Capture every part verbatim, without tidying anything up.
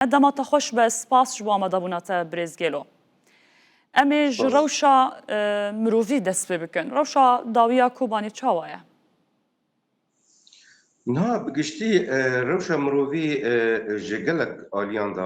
Dema te xweş be, spas ji bo amadabûna te birêz Gelo. Em ê ji Spas. rewşa, e, mirovî dest pê bikin. Rewşa dawiya Kobanê çawa ye? Niha bi giştî, e, rewşa mirovî, e, ji gelek aliyan de,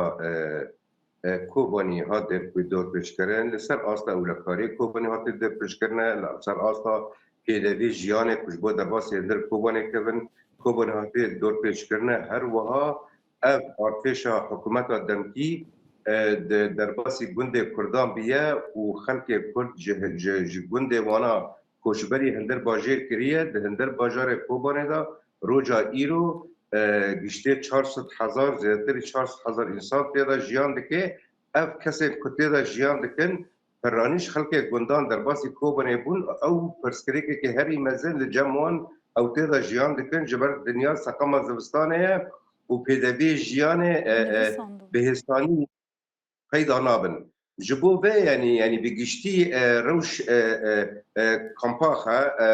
e, e, Kobanî hat dêrpê-, dorpêçkirin. Li ser asta ewlekariyê Kobanî hatiye dorpêçkirine, li ser asta pêdevî jiyanê ku ji bo derbasî hundir Kobanê kevin, Kobanî hatiye dorpêçkirine. Her wiha ev artêşa hikûmeta demkî, e, di derbasî gundê Kurdan bûye û xelkê Kurd ji, ji, ji gundê wana koçberî hundir bajêr kiriye, di hundir bajarê Kobanê de roja îro, e, giştê çar sed hezar, zêdetirî çar sed hezar însan tê de jiyan dike. Ev kesên ku tê de jiyan dikin, piranî ji xelkê gundan derbasî Kobanê bûn. Ew pirsgirêkeke herî mezin li cem wan ew tê de jiyan dikin, ji ber dinya seqema zivistanê ye û pêdeviyê jiyanê, e, e, Nivîsandin. bihêsanî peyda nabin. Ji bo vê, yanî, yanî bi giştî, e, rewş, e, e, e, kampa xe, e,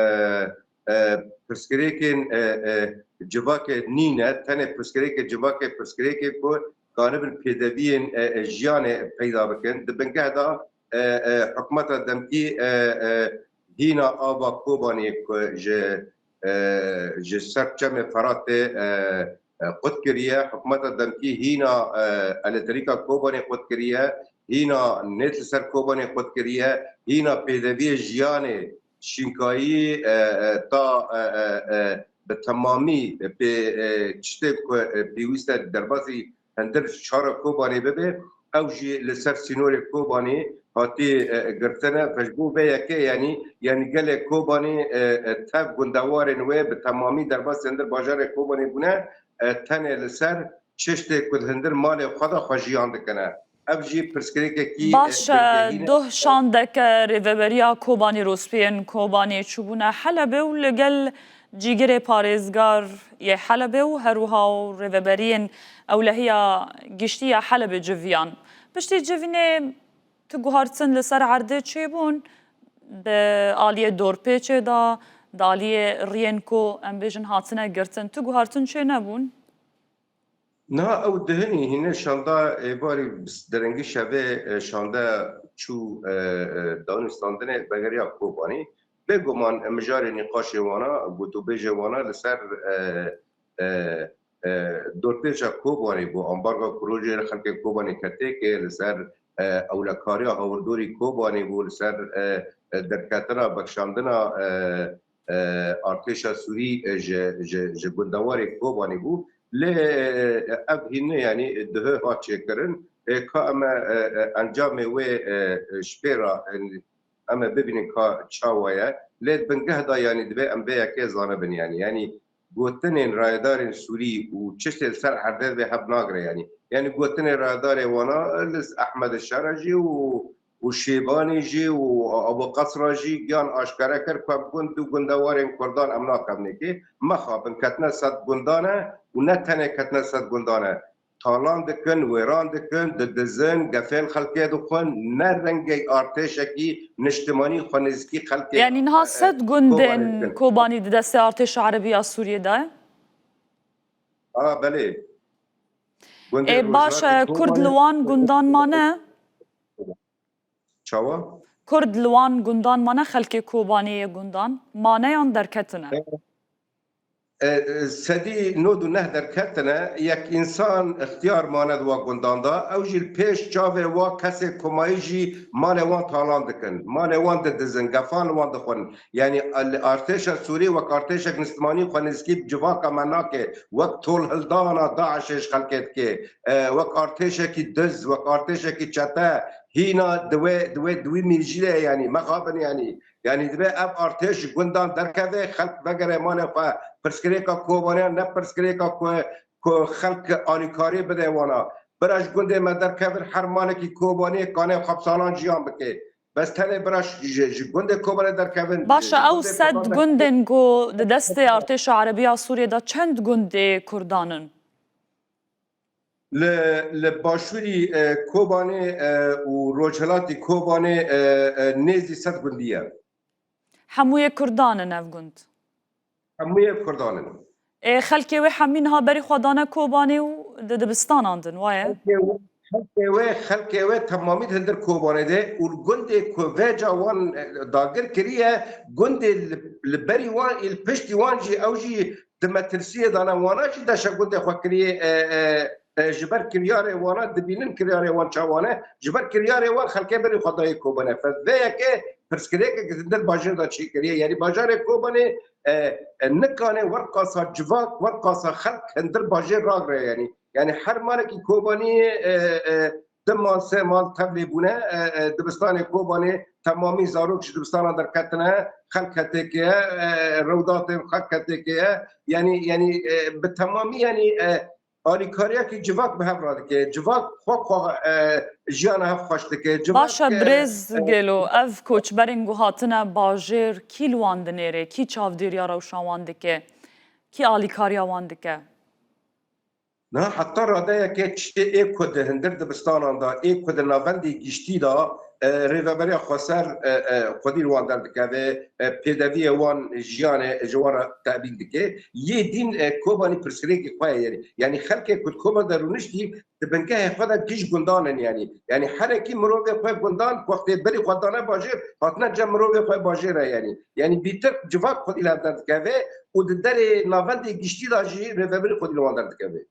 e, pirsgirêkên, e, e, civakê nîne, tenê pirsgirêkê civakê, pirsgirêkê ku kanibin pêdeviyên, e, e, jiyanê peyda bikin. Di bingeh de, e, e, hikûmeta demkî, e, e, hîna ava Kobanê ku ji, e, ji ser çemê Feratê, e, e, qut kiriye. Hikûmeta demkî hîna, e, elektrîka Kobanê qut kiriye, hîna nêt li ser Kobanê qut kiriye, hîna pêdeviyê jiyanê şînkayî, e, e, ta, e, e, e, bi temamî pê, e, tiştê ku, e, pêwîst e derbasî hundir şara Kobanê bibe, ew jî li ser sînorê Kobanê hatî, e, girtine. Ve ji bo vê yekê, yanî, yanî gelê Kobanê, e, e, tev gundewarên wê bi temamî derbasî hundir bajarê Kobanê bûne, e, tenê li ser çiştê ku di hundir malê xwe de xwe jiyan dikine. Ev jî pirsgirêkekî, e, Baş e, girtî ne. Doh şandeke Rêveberiya Kobanî, Rospiyên Kobanî çûbûne Helebê û li gel cîgirê parêzgar yê Helebê û her wiha û rêveberiyên ewlehiya giştî ya Helebê civiyan. Piştî civînê tu guhartin li ser erdê çêbûn, di aliyê dorpêçê de, di aliyê riyên ku em bêjin hatine girtin, tu guhartin çênebûn? Niha ew dihinî hîne şanda êvarî derengî şevê, e, şande çû, e, e, danûstandinê vegeriya Kobanî. Bêguman, e, mijarê nîqaşê wana, gotûbêjê wana li ser, e, e, e, dorpêça Kobanî bû, ambarga ku rojê li xelkê Kobanî ketê ke li ser, e, ewlekariya hawirdorî Kobanî bû, li ser, e, e, derketina, bexşandina, e, e, artêşa Sûrî, e, ji, ji, ji gundewarê Kobanê bû. Lê, e, ev hîne, yanî, duhê hat çêkirin. E, ka em e, e, encamê wê, e, e, ji pê re, e, em ê bibînin ka çawa ye. Lê di bingeh de, yanî, divê em vê yekê zanibin, yanî, yanî gotinên rayedarên Sûrî û çiştê li ser erdê divê hev nagire, yanî. Yanî gotinên rayedarê wana, li Ehmed Şera jî û û Şêbanê jî û Abu Qesra jî giyan aşkere kir ku ev gund û gundewarên Kurdan em nakevnê kê. Mexabin, ketine sed gundan e û ne tenê ketine sed gundan e. Talan dikin, wêran dikin, didizin, gefên xelkê dixwin, ne rengê artêşekî niştimanî xwe nêzîkî xelkê, Yanî niha e, e, sed gundên Kobanê dikin. Kobanî di destê artêşa Erebî ya Sûriyê de ye? A, belê. Gundê Ê, baş e, Rojhilatê Kurd li Kobanê wan gundan mane? Çawa? Kurd li wan gundan mane, xelkê Kobanê yê gundan mane yan derketine? E, e, sedî nod û neh derketine, yek însan ixtiyar mane di wa gundan de, ew jî li pêş çavê wa kesê komayî jî malê wan talan dikin, malê wan didizin, gefan li wan dixwin. Yanî, al-, artêşa Sûrî wek artêşek niştimanî xwe nêzîkî bi civaka me nake, wek tolhildana DAIŞê ji xelkê dike, e, wek artêşekî diz, wek artêşekî çete, hîna di wê, di wê, di wî mîrcî de ye, yanî, mexabin, yanî. Yanî, divê ev artêş ji gundan derkeve, xelk vegere malê xwe, pirsgirêka Kobanê ne pirsgirêka ku, ku xelk alîkarî bide wana. Bira ji gundê me derkevin, her malekî Kobanê kanê xwe bi salan jiyan bike. Bes tenê bira ji, ji, ji gundê Kobanê derkevin, Baş e, ji ew gundê sed Kobanê gundên ku di destê artêşa Erebî ya Sûriyê de çend gundê Kurdan in? Li, li başûrî, e, Kobanê, e, û rojhilatî Kobanê, e, e, nêzî sed gundî ye. Hemû yê Kurdan in ev gund? Hemû yê Kurdan in. Ê, xelkê wê hemî niha berî xwe dane Kobanê û di dibistanan din, waye? Xelkê we, xelkê we, xelkê we temamî di hundir Kobanê de û li gundê ku vêca wan, e, dagir kiriye, gundê li, li berî wan, li piştî wan jî, ew jî di metirsiyê de ne, wana jî deşa gundê xwe kiriye, e, e, e, ji ber kiryarê wana dibînin kiryarê wan çawa ne, ji ber kiryarê wan xelkê berî xwe dayê Kobanê. Fe vê yekê pirsgirêkek di hundir bajêr de çêkiriye, yanî bajarê Kobanê, e, e, nikane werqasa civak, werqasa xelk hundir bajêr ragre, yanî. Yanî her malekî Kobaniyê, e, e, du mal, sê mal tevlê bûne, e, e, dibistanê Kobanê temamî zarok ji dibistana derketine, xelk hetêkê ye, e, rewdatê xelk hetêkê ye. Yanî, yanî, e, bi temamî, yanî, e, alîkariyekî civak bi hev re dike. Civak xwe, xwe, e, jiyana hev xweş dike. Civak, Baş e, e, birêz e, Gelo, ev koçberên ku hatine bajêr, kî li wan dinêre, kî çavdêriya rewşa wan dike, kî alîkariya wan dike? Niha heta radeyeke çi ê ku di hundir dibistanan de, ê ku di navendê giştî de, e, rêveberiya xweser, e, e, xwedî li wan derdikeve, e, pêdeviyê wan jiyanê ji wan re tebîn dike. Yê dîn, e, Kobanî pirsgirêkê xwe ye, yanî, yanî xelkê ku di Kobanê de rûniştî, di bingehê xwe de giş gundan in, yanî. Yanî herekî mirovê xwe gundan, ku wextê berî xwe dane bajêr, hatine cem mirovê xwe bajêr e, yanî. Yanî bîtir civak xwedî li hev derdikeve û di derê navendê giştî de jî rêvebirî xwedî li wan derdikeve.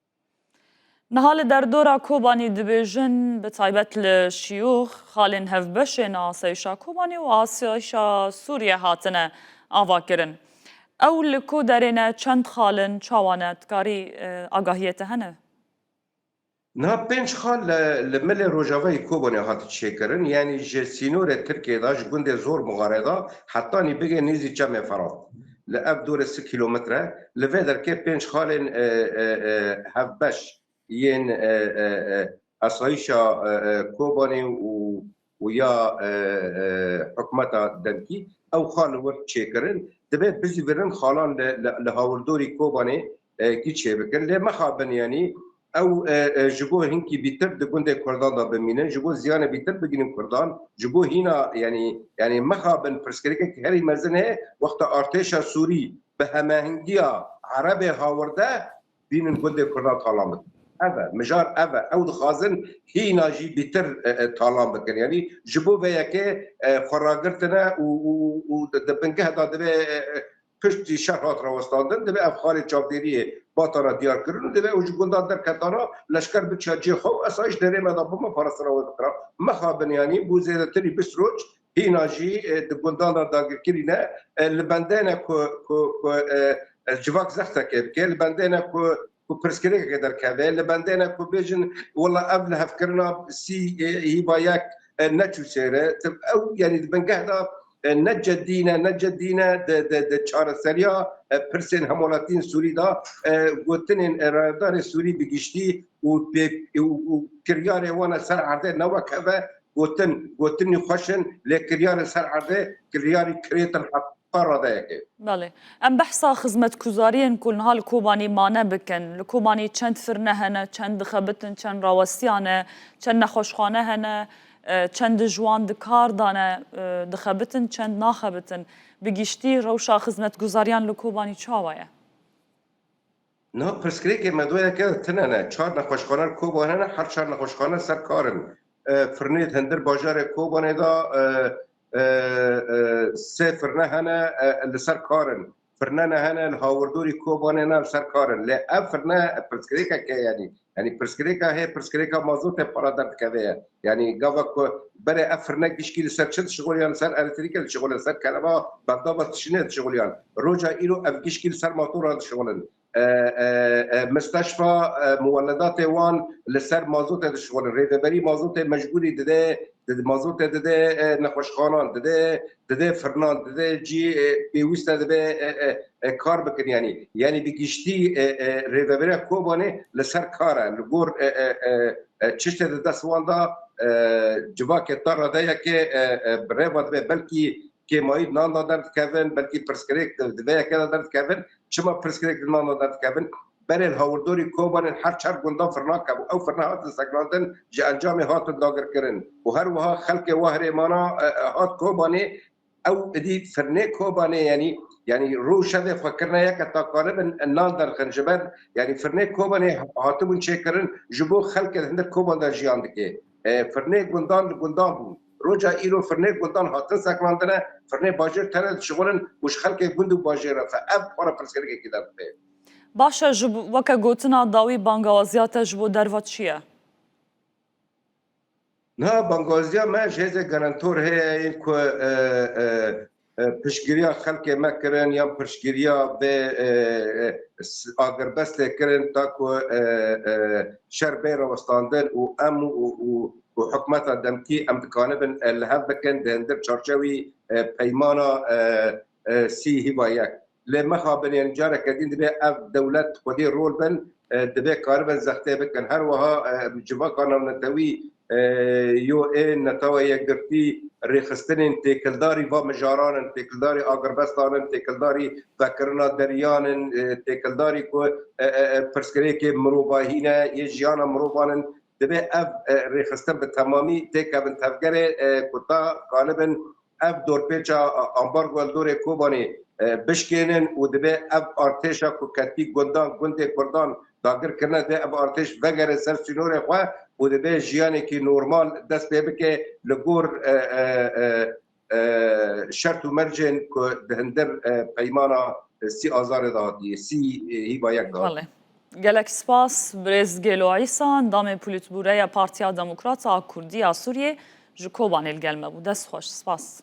Niha li derdora Kobanî dibêjin, bi taybet li şiyûx, xalên hevbeşên asayîşa Kobanî û asayîşa Sûriyê hatine avakirin. Ew li ku derê ne, çend xal in, çawa ne? Dikarî, e, agahiyê te hene? Niha pênc xal li, li milê rojavayê Kobanê hat çêkirin, yanî ji sînorê Tirkiyê de, ji gundê Zor Muxarê de hetanî bigê nêzî Çemê Ferat. Li ev dûre sî kîlometre, li vê derkê pênc xalên, e, e, e, hevbeş yên, e, e, e, asayîşa, e, e, Kobanê û, û ya, e, e, hikûmeta demkî, ew xal li wir çêkirin, divê bizîvirin xalan li, li, li hawirdorî Kobanê, e, gî çêbikin. Lê mixabin, yanî ew, e, e, ji bo hinkî bîtir di gundê Kurdan de bimînin, ji bo ziyanê bîtir bigihînin Kurdan, ji bo hîna, yanî, yanî mixabin pirsgirêkek herî mezin heye, wexta artêşa Sûrî bi hemehengiya Erebê hawirde bînin gundê Kurdan talan bikin. Ev e, mijar ev e. Ew dixwazin hîna jî bîtir, e, e, talan bikin. Yanî ji bo vê yekê, e, xwe ragirtine û, û, û di, di bingeh de divê, e, e, piştî şer hat rawestandin, divê ev xalê çavdêriyê batana diyar kirin û divê ew ji gundan derketana leşker biçiya cihê xwe û esayîş derê me de bû me parastina wê bikira. Mixabin yanî bû zêdetirî bîst roj hîna jî, e, di gundan de dagirkirî ne, e, li bendê ne ku, ku, ku, e, e, civak zextekê bike, li bendê ne ku, ku pirsgirêkeke derkeve, li bendê ne ku bêjin, wela ev lihevkirina sî, e, hîva yek, e, neçû sêre. Ew, yanî di bingeh de, e, ne cedî ne, ne cedî ne, di, di, di çareseriya, e, pirsên hemwelatiyên Sûrî de, e, gotinên, e, rayedarê Sûrî bi giştî û pê-, û, û kiryarê wan e ser erdê ne wek hev e, gotin, gotinî xweş in, lê kiryarên ser erdê kiryarî kirêt in heta radeyekê. Belê. Em behsa xizmetguzariyên ku niha li Kobanî mane bikin. Li Kobanî çend firne hene, çend dixebitin, çend rawestiya ne, çend nexweşxane hene, e, çend ji wan di kar de ne, e, dixebitin, çend naxebitin. Bi giştî rewşa xizmetguzariyan li Kobanî çawa ye? Niha pirsgirêkê me doyeke tune ne. Çar nexweşxane li Kobanê ne, her çar nexweşxane ser kar in. E, firnê di hundir bajarê Kobanê de, e, e, e, sê firne hene, e, li ser kar in. Firne ne hene, li hawirdorî Kobanê ne, li ser kar in. Lê ev firne pirsgirêkek e, yanî. Yanî pirsgirêka hê, pirsgirêka mazotê para derdikeve ye. Yanî gava ku berê ev firne gişkî li ser çi dişixuliyan, li ser elektrîkê dişixuliyan, li ser kereba bendava tişînê dişixuliyan. Roja îro ev gişkî li ser motora dişixulin. E, e, e, misteşfa, e, muweledatê wan li ser mazotê dişixulin. Rêveberî mazotê mecbûrî dide, dide mazotê dide, e, nexweşxanan, dide, dide firnan, dide cî, e, pêwîst e dibe, e, e, e, kar bikin. Yanî, yanî bi giştî, e, e, rêveberiya Kobanê li ser kar e. Li gor, e, e, e, e, çiştê di dest wan de, e, civakê ta radeyekê, e, e, bi rêva dibe belkî kêmayî di nan de derdikevin, belkî pirsgirêk di, di vê yekê de derdikevin. Çima pirsgirêk di nan de derdikevin? Berê li hawirdorî Kobanê her çar gundan firnak hebû. Ew firne hatin sekinandin, ji encamê hatin dagirkirin. Û her wiha xelkê wa herêmana, e, e, hat Kobanê, ew êdî firnê Kobanê, yanî Yanî roj şevê xwe kirine yeke ta karibin nan derxin. Ji ber, yanî firnê Kobanê hatibûn çêkirin, ji bo xelkê di hindir Koban de jiyan dike. E, firnê gundan li gundan bûn. Roja îro firnê gundan hatin sekinandine, firnê bajêr tene dişixulin û ji xelkê gund û bajêr re. Ev xwe re pirsgirêkekî derdixê. Baş e, ji bo, weke gotina dawî bangawaziya te ji bo derva çi ye? Niha bangawaziya me ji hêzê garantor heye yên ku, e, e, e, piştgiriya xelkê me kirin yan piştgiriya vê, e, e, s-, agirbestê kirin ta ku, e, e, şer bê rawestandin û em û, û, û hikûmeta demkî em dikanibin, e, li hev bikin di hindir çarçewî, e, peymana, e, e, sî hîva yek. Lê mixabin, yanî careke din divê ev dewlet xwedî rol bin, e, divê karibin zextê bikin. Her wiha, e, civaka navnetewî, e, yo ê Netewa Yekgirtî rêxistinên têkildarî va mijaran in, têkildarî agirbestan in, têkildarî vekirina deriyan in, e, têkildarî ku, e, e, e, pirsgirêkê mirovahî ne, yê jiyana mirovan in. Divê ev, e, rêxistin bi temamî têkevin tevgerê, e, ku ta kanibin ev dorpêça ambargo li dorê Kobanê, e, bişkênin û divê ev artêşa ku ketî gundan, gundê Kurdan dagir kirine, divê ev artêş vegere ser sînorê xwe û divê jiyanekî normal dest pê bike li gor, e, e, e, e, şert û mercên ku di hindir, e, peymana sî Azarê de hatiye, sî, e, hîva yek de hatiye. Belê. Gelek spas, birêz Gêlo Îsa, endamê Polîtbûreya Partiya Demokrat a Kurdî ya Sûriyê ji Kobanê li gel me bû. Dest xweş, spas.